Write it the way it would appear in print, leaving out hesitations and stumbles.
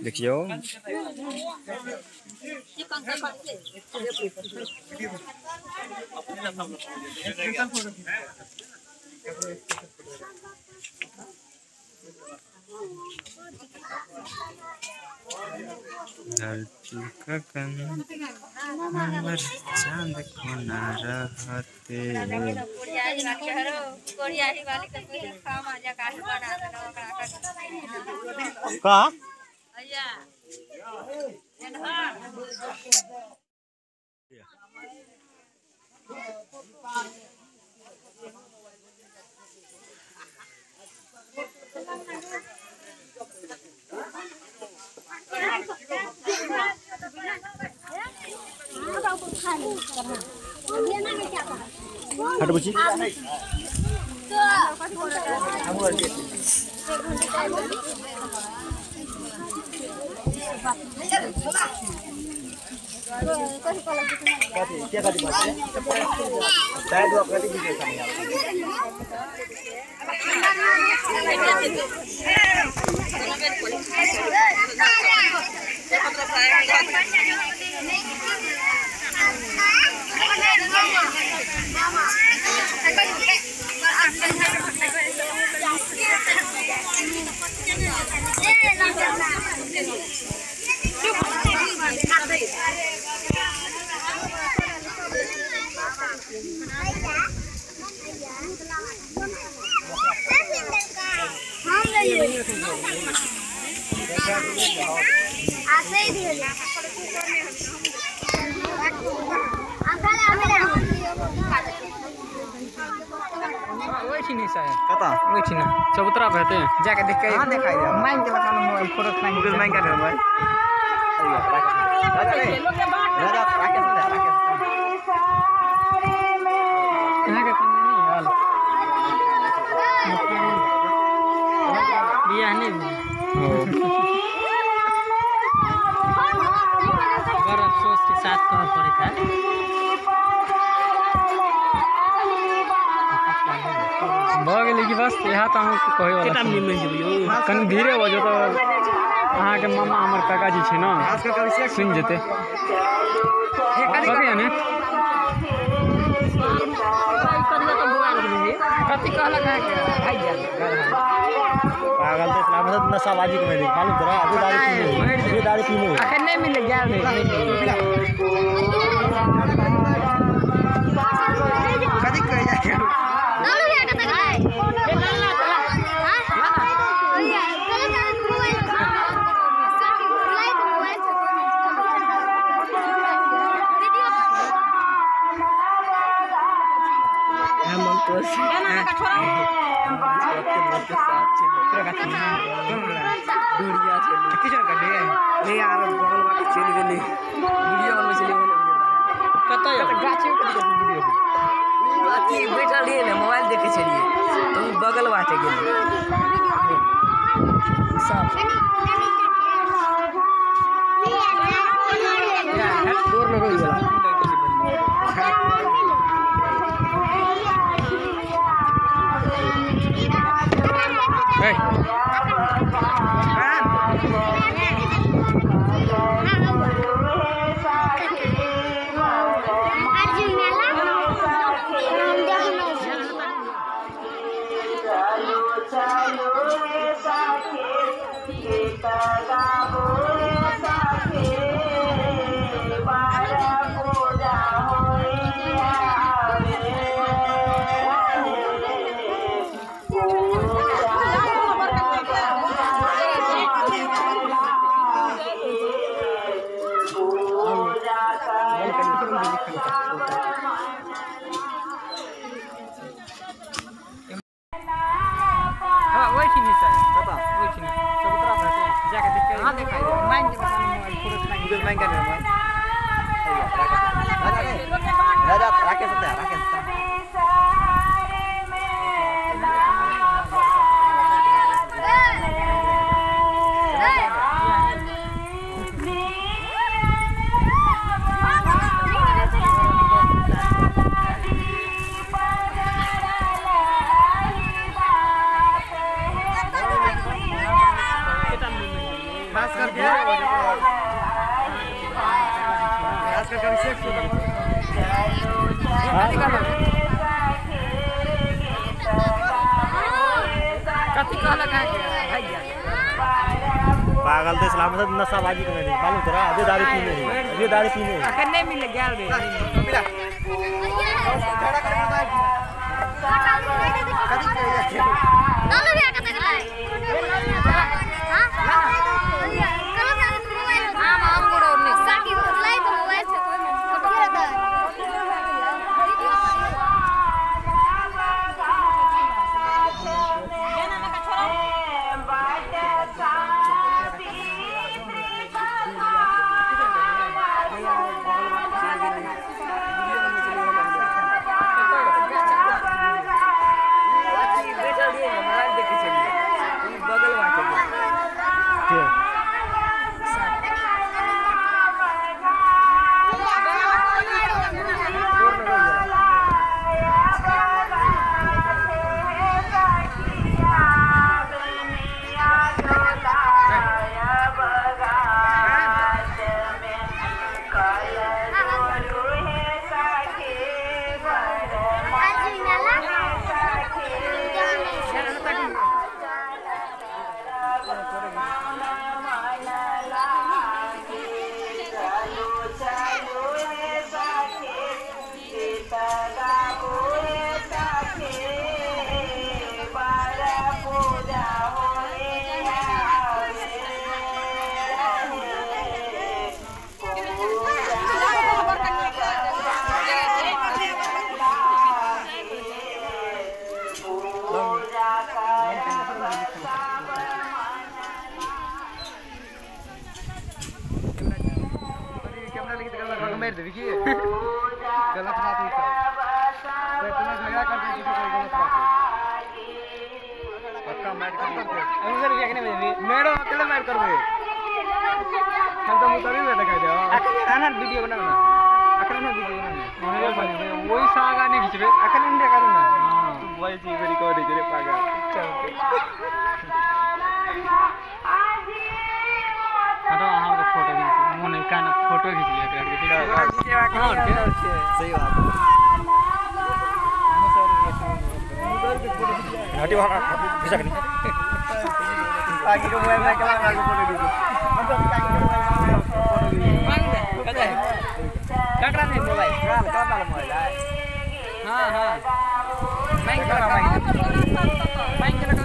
देखियो धरती गगन हमर चांद कोना रहते। का हट बुची चबूतरा पे हेतै जाके देख के हां देखाई दे मांग के बता मोबाइल फोटो खींच मांग के मोबाइल राजा राकेश राकेश यहां के कमी नहीं हाल बियाह नहीं बड़ अफसोस के साथ कह पड़े था। भऽ गेलै कि बस इएह तऽ अहाँके कहै वला कनि धीरे बजौ तऽ अहाँके मामा हमर काकाजी छै ने सुनि जेतै। कथी ने कथी कहलक अहाँके पागल तो मतलब नशाबाजी के नहीं मालूम तोरा अभी दारू पीने अभी दारू पीने अखन नहीं मिले गेल नहीं कथी कहै जा बैठल रहियै ने मोबाइल देखै छलियै तऽ ओ बगल बाटे गेलै सब Bye. कथी कहलक भैया पागल तो इस्लाम से नशाबाजी करने नहीं मालूम तोरा अभी दारू पीने है अभी दारू पीने है अखन नहीं मिले गेल रे मिला झगड़ा कर कथी दोनों भी आके देख ले हां करो सारे मोबाइल हां माम गोड़ो ने साकी लाई तो मोबाइल से फोटो रहता है। गलत बात है सब इतना झगड़ा करते हैं किसी कोई गलत बात है पक्का मैट कर दे मेरा अकेले मैट कर दे हम तो मुतरी में दिखाई दे अखन ना वीडियो बनाओ ना अखन ना वीडियो बनाओ वही सागा नहीं खींचबे अखन इंडिया करू ना हां तू वॉइस ही रिकॉर्ड करे पागल चल हटो अहाँ के फोटो खींच मोन कान फोटो खींच लिया एकरा के सही बात हटी वहां खिसक नहीं आगे के मोबाइल में केला आगे फोटो खींच मांग दे कदे ककरा नहीं मोबाइल काल का वाला मोबाइल है। हां हां मांग करा मांग मांग करा।